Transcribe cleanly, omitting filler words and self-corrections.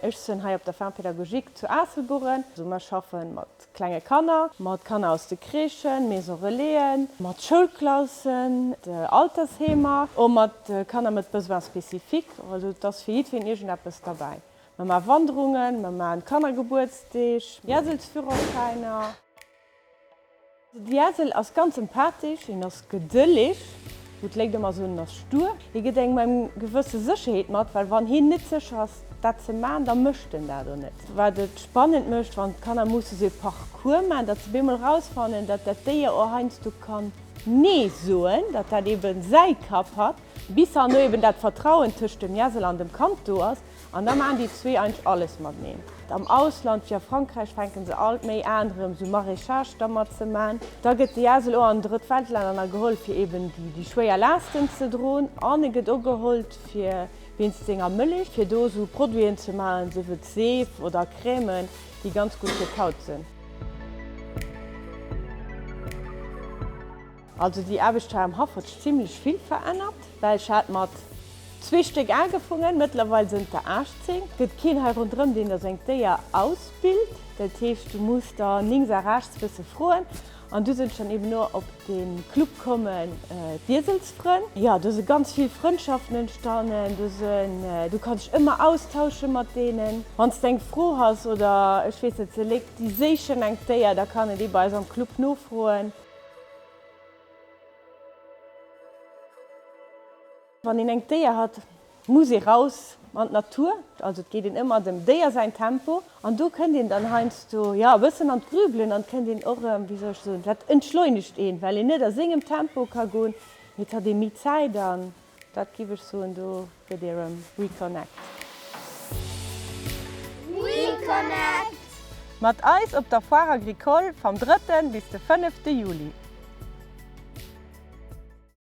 Ech sinn hei op der Ferme pédagogique zu Aasselburren. Mer schaffen mat klenge Kanner, mat Kanner aus de Crèchen, Maison Relaisen, mat Schoulklassen, Altersheemer, och mat Kanner mat Besoins spécifiques. Also et ass fir jiddween iergendeppes derbäi. Mer maache Wanderungen, mer maachen Kannergebuertsdeeg, Ieselsführerschäiner. De Iesel ass ganz empathesch, hien ass gedëlleg, wou d'Léit ëmmer soen, en ass stur. Hie gëtt engem eng gewësse Sécherheet mat, well wann hien net sécher ass, dat ze maachen, da mécht en dat och net. Wat et spannend mécht, wann d'Kanner musse sou e Parcours maachen, datt se bemol erausfannen, datt dat Déier och heiansdo kann Nee soen, datt dat eben säi Kapp hat, bis herno eben dat Vertrauen tëscht dem Iesel an dem Kand do ass. An da maachen déi zwee eigentlech alles mateneen. Am Ausland, wéi a Frankräich, fänke se alt méi aan erëm sou Maraîchage dermat ze man. Da gëtt de Iesel och an Drëttweltlänner nach geholl fir eben déi schwéier Laasten ze droen an e gëtt och gehollt fir wéinst senger Mëllech, fir do sou Produiten ze maachen, sief et Seef oder Crèmen, déi ganz gutt fir d'Haut sinn. Also déi Aarbecht hei am Haff huet sech zimlech vill verännert, well ech hat mat zwee Stéck agefongen, mëttlerweil sënn et der 18. Gëtt keen hei ronderëm deen der sengt Déier ausbilt, dat heescht du muss der links a rechts bësse froen. An du sënn ech dann eben och op de Club kommen, d'Ieselsfrënn. Jo do si ganz vill Frëndschaften entstannen, do sënn, du kanns dech ëmmer austausche mat deenen. Wann s de eng Fro has oder ech weess net, se léckt déi séichen engt Déier, da kann et ee bei eis am Club nofroen. Wann een engt Déier hat, muss ee raus an d'Natur. Also et geet een ëmmer dem Déier säin Tempo an do kënnt een dann heiansdo, jo, e bëssen an d'Grübelen an et kënnt een och erëm, wéi soll ech soen, dat entschleunegt een, well een net a sengem Tempo ka goen, mee et hat ee méi Zäit an dat giff ech soen, do gëtt ee erëm reconnect. Reconnect! Mat eis op der Foire Agricole vam drëtten bis de fënnefte Juli.